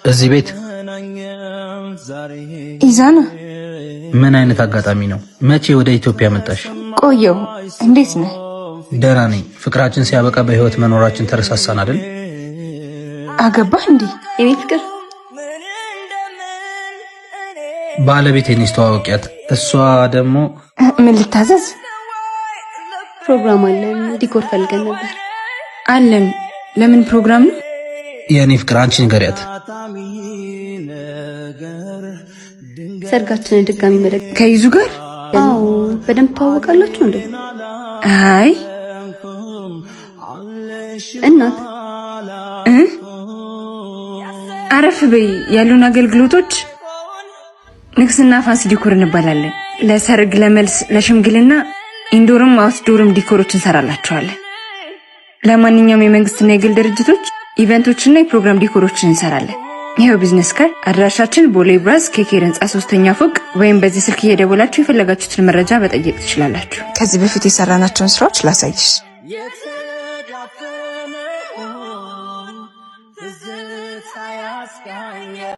እዚህ ቤት ኢዛና ምን አይነት አጋጣሚ ነው? መቼ ወደ ኢትዮጵያ መጣሽ? ቆየው። እንዴት ነህ? ደህና ነኝ። ፍቅራችን ሲያበቃ በህይወት መኖራችን ተረሳሳን አይደል? አገባህ እንዴ? የኔ ፍቅር። ባለቤቴን ተዋወቂያት። እሷ ደግሞ ምን ልታዘዝ? ፕሮግራም አለን፣ decor ፈልገን ነበር። አለን። ለምን ፕሮግራም ነው? የእኔ ፍቅር፣ አንቺ ንገሪያት። ሰርጋችንን ድጋሚ መደግ ከይዙ ጋር? አዎ፣ በደንብ ታወቃላችሁ እንዴ? አይ። እናት። እ አረፍ በይ። ያሉን አገልግሎቶች ንግስና Fancy Decor እንባላለን። ለሰርግ፣ ለመልስ፣ ለሽምግልና indoor ም outdoor ም decor ኦች እንሰራላችኋለን። ለማንኛውም የመንግስትና የግል ድርጅቶች event ኦችና የፕሮግራም decor ኦችን እንሰራለን። ይኸው business card። አድራሻችን ቦሌ ብራስ ኬኬር ህንፃ ሶስተኛ ፎቅ፣ ወይም በዚህ ስልክ እየደወላችሁ የፈለጋችሁትን መረጃ መጠየቅ ትችላላችሁ። ከዚህ በፊት የሰራናቸውን ስራዎች ላሳይሽ።